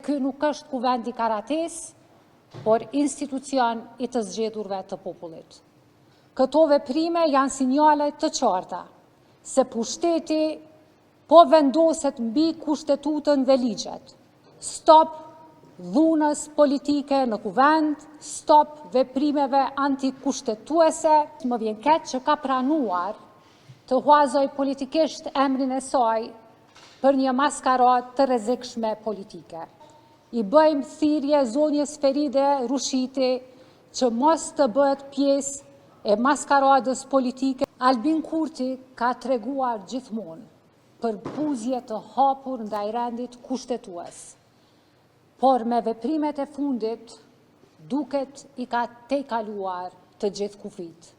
ky nuk është kuvend i karatesë, por institucion i të zgjedhurve të popullit. Këto veprime janë sinjale të qarta se pushteti po vendoset mbi kushtetutën dhe ligjet. Stop dhunës politike në kuvend, stop veprimeve antikushtetuese. Më vjen keq që ka pranuar të huazojë politikisht emrin e saj për një maskaradë të rrezikshme politike. I bëjmë thirrje zonjës Feride Rushiti që mos të bëhet pjesë e maskaradës politike. Albin Kurti ka treguar gjithmonë përbuzje të hapur ndaj rendit kushtetues, por me veprimet e fundit duket i ka tejkaluar të gjithë kufijtë.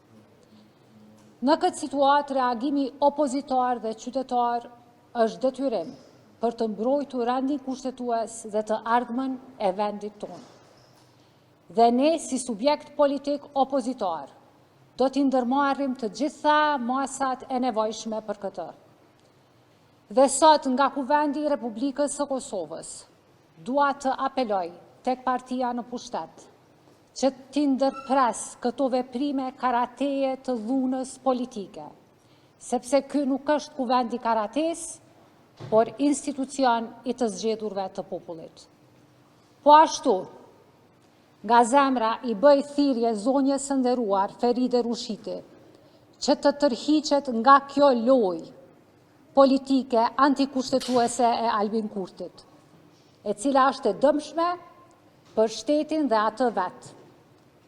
Në këtë situatë, reagimi opozitar dhe qytetar është detyrim për të mbrojtur rendin kushtetues dhe të ardhmen e vendit tonë. Dhe ne si subjekt politik opozitar do t'i ndërmarrim të gjitha masat e nevojshme për këtë. Dhe sot nga Kuvendi i Republikës së Kosovës, dua të apeloj tek partia në pushtet, që t'i ndërpresë këto veprime karateje të dhunës politike, sepse ky nuk është kuvend i karatesë, por institucion i të zgjedhurve të popullit. Po ashtu, nga zemra i bëj thirrje zonjës së nderuar Feride Rushiti, që të tërhiqet nga kjo lojë politike antikushtetuese e Albin Kurtit, e cila është e dëmshme për shtetin dhe atë vetë.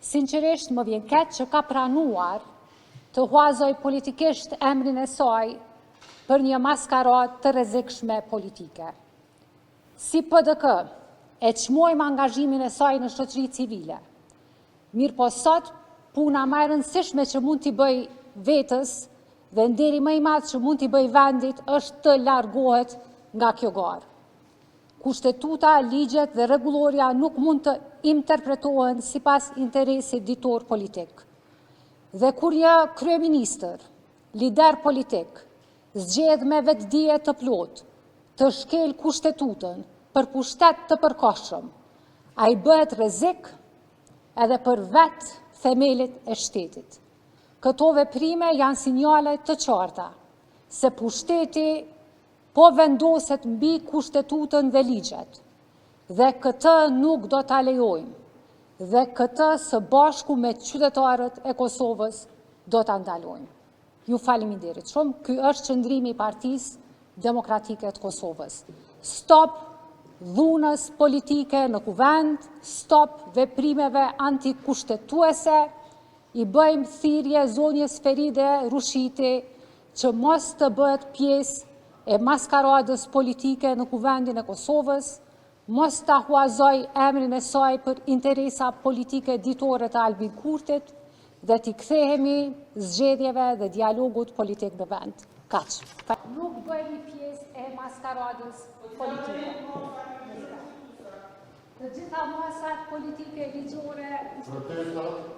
Sinqerisht më vjen keq që ka pranuar të huazojë politikisht emrin e saj për një maskaradë të rrezikshme politike. Si PDK, e çmojmë angazhimin e saj në shoqëri civile. Mirëpo sot, puna ma e rëndësishme që mund t'i bëjë vetes dhe nderi më i madh që mund t'i bëjë vendit është të largohet nga kjo garë. Kushtetuta, ligjet dhe rregullorja nuk mund të interpretohen sipas interesit ditor politik. Dhe kur një kryeministër, lider politik, zgjedh me vetëdije të plotë të shkelë kushtetutën për pushtet të përkohshëm, ai bëhet rrezik edhe për vetë themelet e shtetit. Këto veprime janë sinjale të qarta se pushteti po vendoset mbi kushtetutën dhe ligjet dhe këtë nuk do ta lejojmë dhe këtë së bashku me qytetarët e Kosovës do ta ndalojmë. Ju faleminderit shumë. Ky është qëndrimi i Partisë Demokratike të Kosovës. Stop dhunës politike në kuvend, stop veprimeve antikushtetuese, i bëjmë thirrje zonjës Feride Rushiti që mos të bëhet pjesë e maskaradës politike në kuvendin e Kosovës, mos ta huazojë emrin e saj për interesa politike ditore të Albin Kurtit dhe t'i kthehemi zgjedhjeve dhe dialogut politik në vend. Kaq. Nuk bëhemi pjesë e maskaradës politike. Të gjitha masat politike, ligjore, Protesta.